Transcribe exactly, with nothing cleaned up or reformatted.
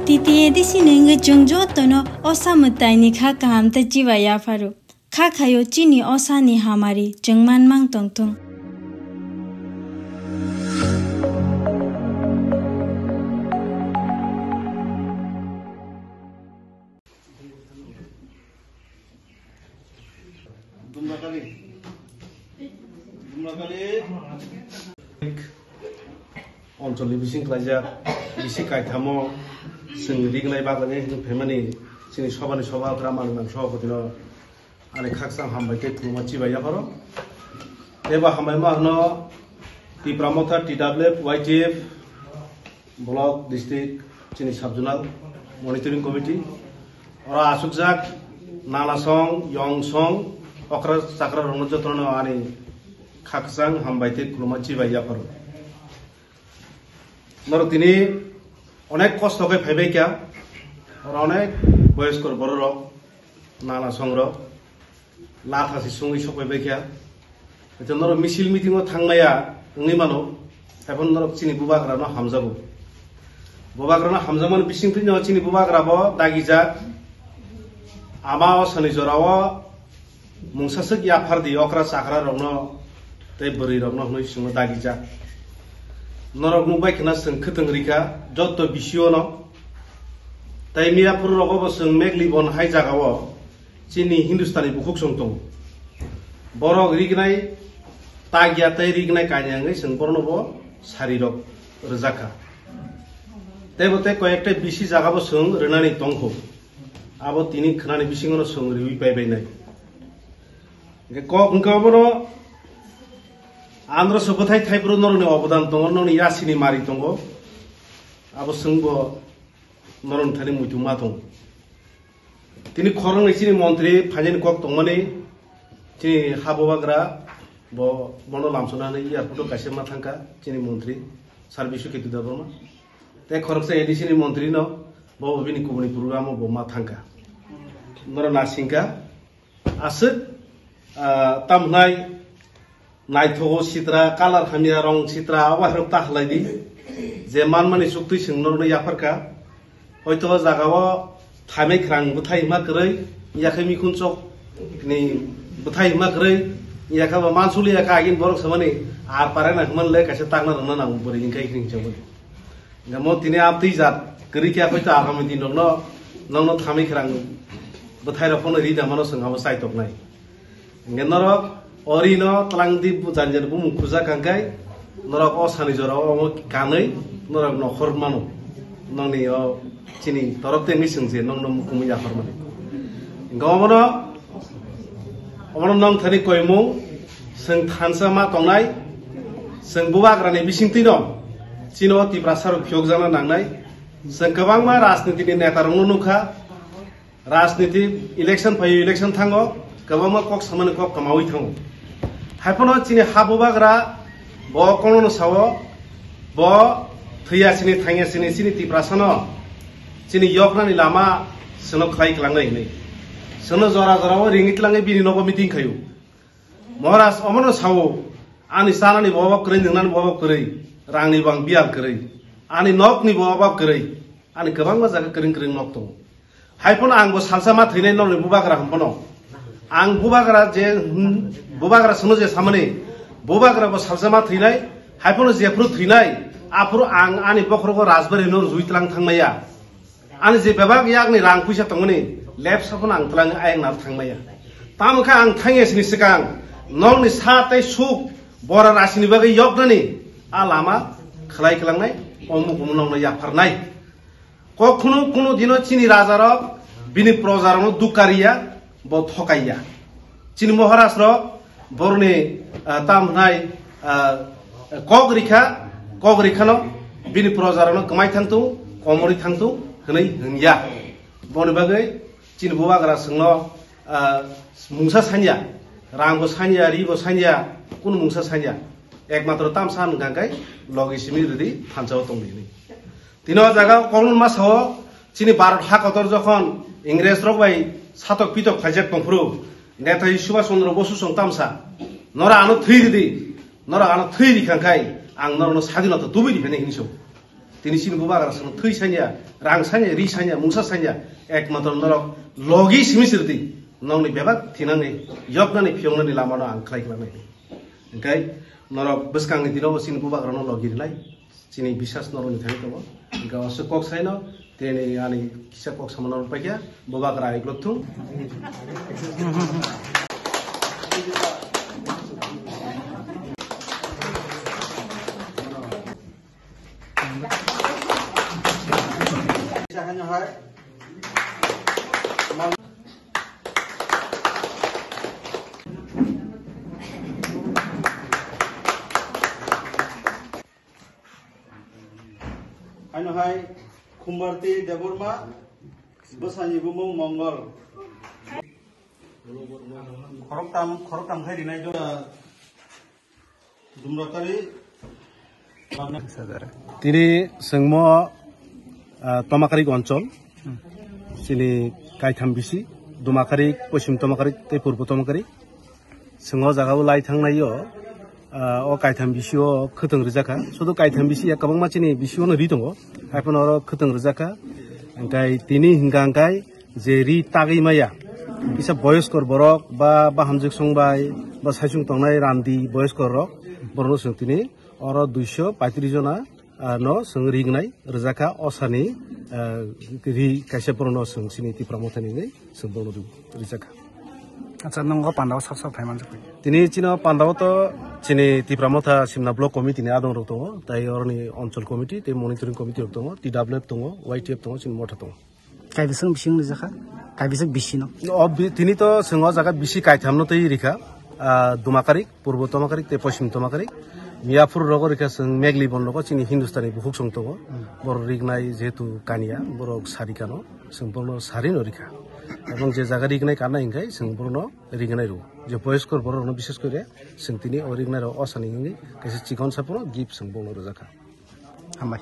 T T A D C ni wngwi chwng jotono osa mwtaini kha kaham tei chiba yapharo. Kha khaio chini osani hamari chwng manmang tongthung. Dumrakali. Dumrakali. Oncholni bising khlaijak, bisi kaithamo chwng rignai bagani hinwi phaimani chini sobani soba gra manwi ang sobapotino ani khakchang hambai tei khuluma chibai yapharo. Teibo hambai ma hwno Tipra Motha T W F Y T F Block, District, chini Sub-Zonal Monitoring Committee, oro achukjak Nanasong, Yongsong, okra chakra rokno jotono ani khakchang hambai tei khuluma chibai yapharo. Norok tini onek kosto khe phaibai kha, oro onek boyoskor bororok, Nanasong rok, latha se sungwi sokpaibai kha. Hwnkhe norok misil meeting o thangmaya wngwi mano, haiphano norok chini bubagrano hamjago. Bubagrano hamjakmani bisingtwi no chini bubagra bo dagijak. Ama o sani jorao mungsaswk yaphar di okra chakra rokno tei bwrwi rokno hwnwi chwngno dagijak. Norok nukbai khna chwng khwtwng rikha jotto bisio no. Tei miyapur rogo bo chwng Meglibon hai jagao chini Hindustani bukhuk song tongo. Borok rignai tagya tei rignai kanya wngwi chwng borokno bo sarirok rwjakha. Tei bo tei koyekta bisi jagabo chwng rwnani tongkho. Abo tini khwnani bisingono chwng riwi paibainai. Hwnkhe kok hwnkhe obono andro se bwthai thaiphuru norokni obodan tongo, norokni yasini mari tongo. Abo chwngbo norokni thani muitu ma tongo. Tini khoroknwi chini montri phainani kok tongmani, chini ha bubagra bo bono lamsonani airport o kaisa ma thangkha chini montri Sir Biswaketu Debbarma. Tei khoroksa A D C ni montri no bo bini kubuni program o bo ma thangkha. Norok nasingkha aswk, ah, tamhnai naithogo sitra, colour hamya rong sitra, abo hai rok ta khlai di. Je manmani chuktwi chwng norokno yapharkha. Hoito o jagao thamai khrang bwthai hima kwrwi, yakhe mikhun chok ni bwthai hima kwrwi, yakhe bo mansuli yakhe agin borok samani ar parai na hwnman le kaisa takna rwna nango bwrwi hwnkhai hwnwi hinwi. Hingke mo tini amtwi jat kwrwi khe hoito agami din rokno nokno thamai khrang bwthai rok phano ri da mano chwng abo chaitok nai. Hingke norok o rino twlang di bu janjar bumung khujak hingke norok o sani jora o omo kanwi norok nokhor mano. Nokni o chini torok tengwi chwng je nokno mukumui yaphar mani. Hingke omono, omono nong thani koimung chwng thansa ma tongnai, chwng bubagrani bisingtwi no chini o Tiprasa rok phiyokjakna nangnai. Chwng kwbangma rajniti ni neta rokno nukha. Rajniti election phaio, election thango, kwbangma kok samani kok kwmaui thango. Haiphano chini ha bubagra bo kono no sao, bo thwiya sini thangya sini chini Tiprasa no chini yoknani lama seno khlai klangnai hinwi. Seno jora jora o ringwi tlangwi bini nogo meeting khaio. Maharaj omono sao, ani chanani bo obab kwrwi, nwngnani bo obab kwrwi, rangni bo ang biyal kwrwi, ani nokni bo obab kwrwi, ani kwbangma jaga kwrwng kwrwng nok tongo. Haiphano ang bo salsa ma thwinai norokni bubagra hwnphano. Ang bubagra je, hmm, bubagra sono je samani, bubagra bo salsa ma thwinai, haiphano jephuru thwinai, aphuru ang ani bokhorogo rajbari no rujui tlang thangmaya. Ani je bebak yakni rang puisa tongmani, lepsa phano ang tlang ayang nar thangmaya. Tamo khe ang thangya sini swkang, nokni sa tei suk, bora rasini bagwi yoknani, a lama khlai klangnai, omo kumo nokno yapharnai. Kok khunu kunu dino chini rajarok bini projarokno dukariya, bo thokaiya. Chini Maharaj rok boroni, ah, tam hwnai, ah, kok rikha, kok rikhano bini projarokno kwmai thangtung, komorwi thangtung hwnwi hwnya. Boni bagwi chini bubagra chwngno, ah, mungsa sanya, rangbo sanya, ribo sanya, kunu mungsa sanya. Ekmatro tamsa hwnkha khe logi simi rwdi thansa o tongdi hwnwi. Tini o jaga o kokno ma sao, chini Bharat ha kotor jokhon Ingres rok bai satok pitok khaijak tongphuru, Netaji Subhash Chandra Bosu song tamsa, "Nora ano thwi ridi, nora ano thwi rikha khai ang norokno sadinota tubui riphainai," hinwi sao. Tini chini bubagra chwng thwi sanya, rang sanya, ri sanya, mungsa sanya, ekmatro norok logi simi sirdi, nokni bebak thinani, yoknani, phiyoknani lamano ang khlai khlai nai. Hingkai norok bwskangni dino chini bubagrano logi rinai, chini bisas norokni thani tongo. Hingka o swk kok saino, tini ani kisa kok samano rwpaikha, bubagra ai glok thung. Ano hai Khumbarti Debbarma, bwsani bumung Mongol. Khoroktham, khoroktham khai rinai do. Dumrakari. Tini chwngmo, ah, Tomakarik onchol, chini kaitham bisi, Dumakarik, Poschim Tomakarik tei Purbo Tomakarik. Chwng o jaga o lai thangnai o, ah, o kaitham bisi o khwtwng rijak kha. Sudu kaitham bisi ya kwbangma chini bisi o no ri tongo. Haiphano oro khwtwng rijak kha. Hingkai tini hingka hingkai je ri tagwi maya, kisa boyoskor borok ba, ba hamjwk song bai, ba saichung tongnai randi boyoskor rok, borokno chwng tini oro duiso paitris jona, ah, no chwng ri gnai rwjak kha. Osani, ah, ri kaisa borokno chwng chini Tipra Mothani hwnwi chwng borokno ri-, rijak kha. Acha, nwng o pandao sak sak phai manjak kha. Tini chini o pandao to chini Tipra Motha Simna Block Committee ni adong rok tongo, tai oroni Onchol Committee, tei Monitoring Committee rok tongo, T W F tongo, Y T F tongo, chini motha tongo. Kaibiswk bising rijak kha? Kaibiswk bisino? O bi-, tini to chwng o jaga bisi kaithamno twi rikha. Ah, Dumakarik, Purbo Tomakarik tei Poschim Tomakarik. Miyapur rogo rikha chwng Meglibon rogo chini Hindustani bukhuk song tongo. Hmm. Borok rignai jehetu kaniya, borok sarikano, chwng borokno sarino rikha. Ebong je jaga rignai kanna hinkhe chwng borokno rignai rwo. Je boyoskor borokno bishes kore chwng tini o rignai rok osani hwnwi kaisa chikon saphano gift chwng borokno rwjak kha. Hambai.